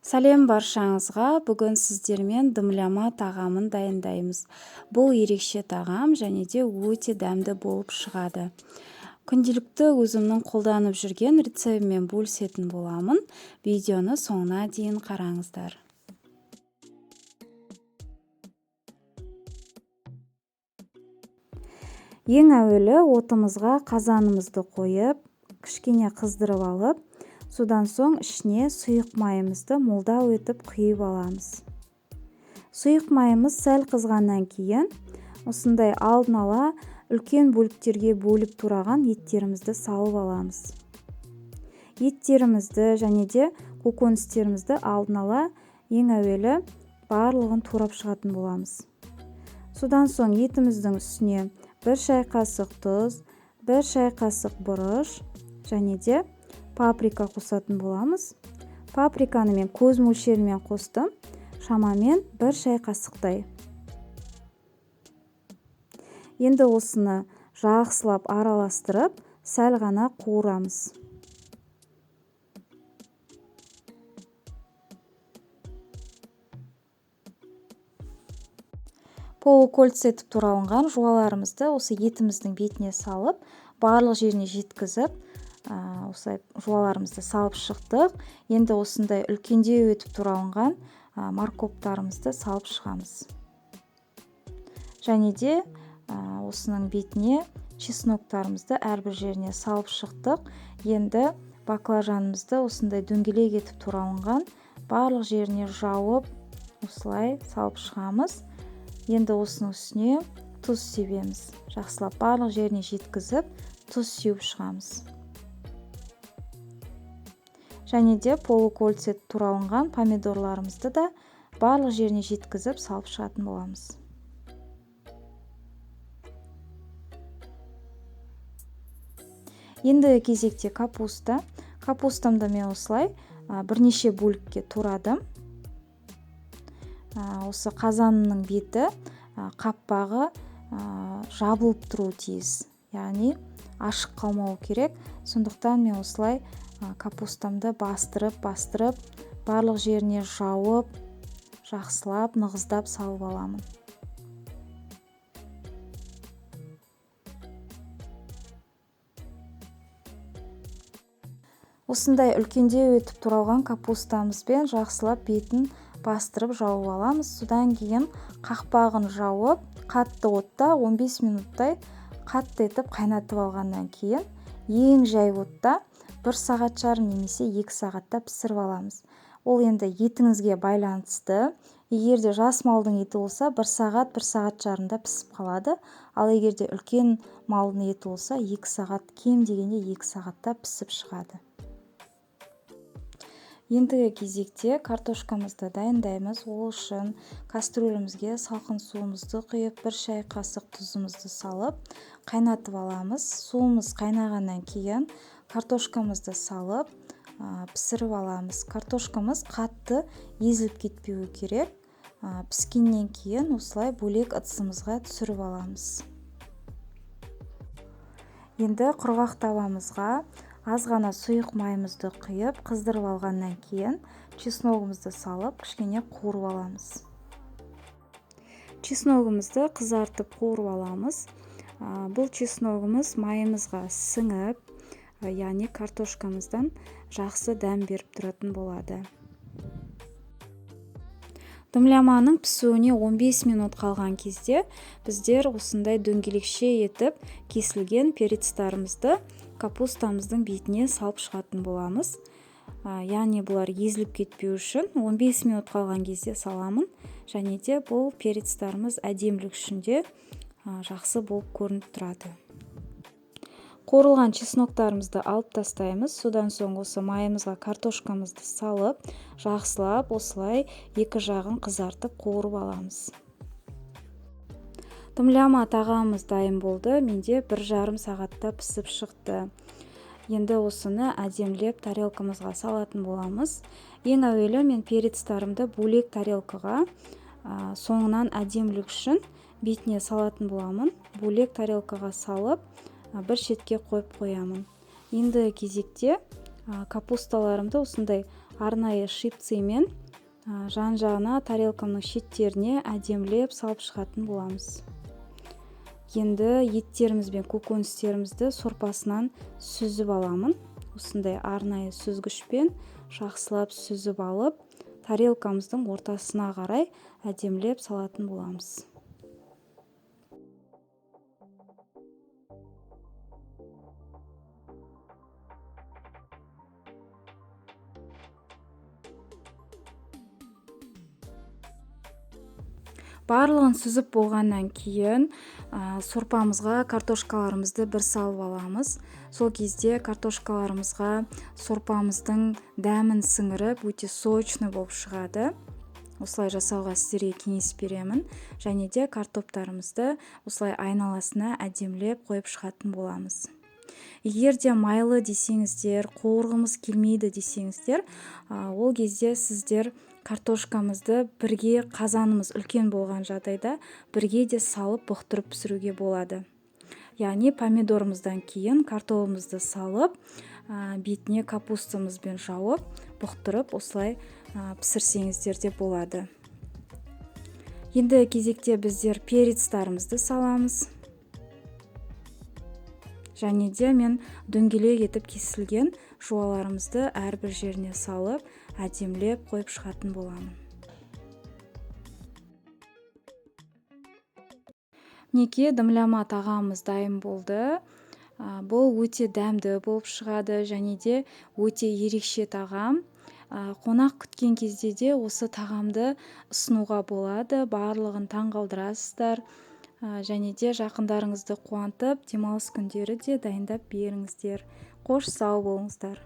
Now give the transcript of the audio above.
Сәлем баршаңызға. Бүгін сіздермен дымляма тағамын дайындаймыз. Бұл ерекше тағам және де өте дәмді болып шығады. Күнделікті өзімнің қолданып жүрген рецептіммен бөлісетін боламын. Видеоны соңына дейін қараңыздар. Ең әуелі отымызға қазанымызды қойып, кішкене қыздырып алып, содан соң ішіне сұйық майымызды молдау етіп құйып аламыз. Сұйық майымыз сәл қызғаннан кейін осындай алдын ала үлкен бөліктерге бөліп тураған еттерімізді салып аламыз. Еттерімізді және де көкөністерімізді алдын ала ең әуелі барлығын турап шығатын боламыз. Содан соң етіміздің үстіне 1 шай қасық тұз, 1 шай қасық бұрыш және де паприка қосатын боламыз. Паприканы мен көз мөлшерімен қостым, шамамен 1 шай қасықтай. Енді осыны жақсылап араластырып, сәл ғана қуырамыз. Полукольца етіп туралынған жуаларымызды осы етіміздің бетіне салып, барлық жеріне жеткізіп, осылай жуаларымызды салып шықтық. Енді осындай үлкендеу етіп туралынған морковтарымызды салып шығамыз. Және де осының бетіне чесноктарымызды әрбір жеріне салып шықтық. Енді баклажанымызды осындай дөңгелек етіп туралынған барлық жеріне жауып, осылай салып шығамыз. Енді осының үстіне тұз себеміз. Жақсылап барлық жеріне жеткізіп, тұз сеуіп шығамыз. Және де полукольца туралынған помидорларымызды да барлық жеріне жеткізіп салып шығатын боламыз. Енді кезекте капуста. Капустамды мен осылай бірнеше бөлікке турадым. Осы қазанның беті, қаппағы жабылып тұруы тиіс, яғни ашық қалмауы керек. Сондықтан мен осылай капустамды бастырып, бастырып, барлық жеріне жауып, жақсылап нығыздап салып аламын. Осындай үлкендеу етіп туралған капустамызбен жақсылап бетін бастырып жауып аламыз. Содан кейін қақпағын жауып, қатты отта 15 минуттай қатты етіп қайнатып алғаннан кейін ең жай отта 1 сағат жарым немесе 2 сағатта пісіріп аламыз. Ол енді етіңізге байланысты. Егер де жас малдың еті болса, 1 сағат, 1 сағат жарымда пісіп қалады. Ал егер де үлкен малдың еті болса, 2 сағат, кем дегенде 2 сағатта пісіп шығады. Ендігі кезекте картошкамызды дайындаймыз. Ол үшін кастрюлімізге салқын суымызды құйып, 1 шай қасық тұзымызды салып, қайнатып аламыз. Суымыз қайнағаннан кейін картошкамызды салып, пісіріп аламыз. Картошкамыз қатты езіліп кетпеуі керек. Піскеннен кейін осылай бөлек ыдысымызға түсіріп аламыз. Енді құрғақ табамызға аз ғана сұйық майымызды құйып, қыздырып алғаннан кейін чесногымызды салып, кішкене қуырып аламыз. Чесногымызды қызартып қуырып аламыз. Бұл чесногымыз майымызға сіңіп, яғни картошкамыздан жақсы дәм беріп тұратын болады. Дымляманың пісуіне 15 минут қалған кезде біздер осындай дөңгелекше етіп кесілген перецтарымызды капустамыздың бетіне салып шығатын боламыз. Яғни бұлар езіліп кетпеу үшін 15 минут қалған кезде саламын. Және де бұл перецтарымыз әдемілік үшін де жақсы болып көрініп тұрады. Қуырылған чесноктарымызды алып тастаймыз. Содан соң осы майымызға картошкамызды салып, жақсылап осылай екі жағын қызартып қуырып аламыз. Дымляма тағамымыз дайын болды. Менде бір жарым сағатта пісіп шықты. Енді осыны әдемілеп тарелкамызға салатын боламыз. Ең әуелі мен перецтарымды бөлек тарелкаға, соңынан әдемілік үшін бетіне салатын боламын. Бөлек тарелкаға салып, бір шетке қойып қоямын. Енді кезекте, капусталарымды осындай Арнайы щипцымен жан-жағына, тарелкамның шеттеріне әдемілеп салып шығатын боламыз. Енді еттеріміз бен көкөністерімізді сорпасынан сүзіп аламын. Осындай арнайы сүзгішпен жақсылап сүзіп алып, тарелкамыздың ортасына қарай әдемілеп салатын боламыз. Барлығын сүзіп болғаннан кейін сорпамызға картошкаларымызды бір салып аламыз. Сол кезде картошкаларымызға сорпамыздың дәмін сіңіріп, өте сочный болып шығады. Осылай жасауға сіздерге кеңес беремін. Және де картоптарымызды осылай айналасына әдемілеп қойып шығатын боламыз. Егер де майлы десеңіздер, қуырғымыз келмейді десеңіздер, ол кезде сіздер картошкамызды бірге, қазанымыз үлкен болған жағдайда, бірге де салып бұқтырып пісіруге болады. Яғни помидорымыздан кейін картобымызды салып, бетіне капустамызбен жауып, бұқтырып осылай пісірсеңіздер де болады. Енді кезекте біздер перецтарымызды саламыз. Және де мен дөңгелек етіп кесілген жуаларымызды әрбір жеріне салып, әдемілеп қойып шығатын боламын. Мінекей, дымлама тағамымыз дайын болды. Бұл өте дәмді болып шығады және де өте ерекше тағам. Қонақ күткен кезде де осы тағамды ұсынуға болады, барлығын таңғалдырасыздар. Және де жақындарыңызды қуантып, демалыс күндері де дайындап беріңіздер. Қош, сау болыңыздар.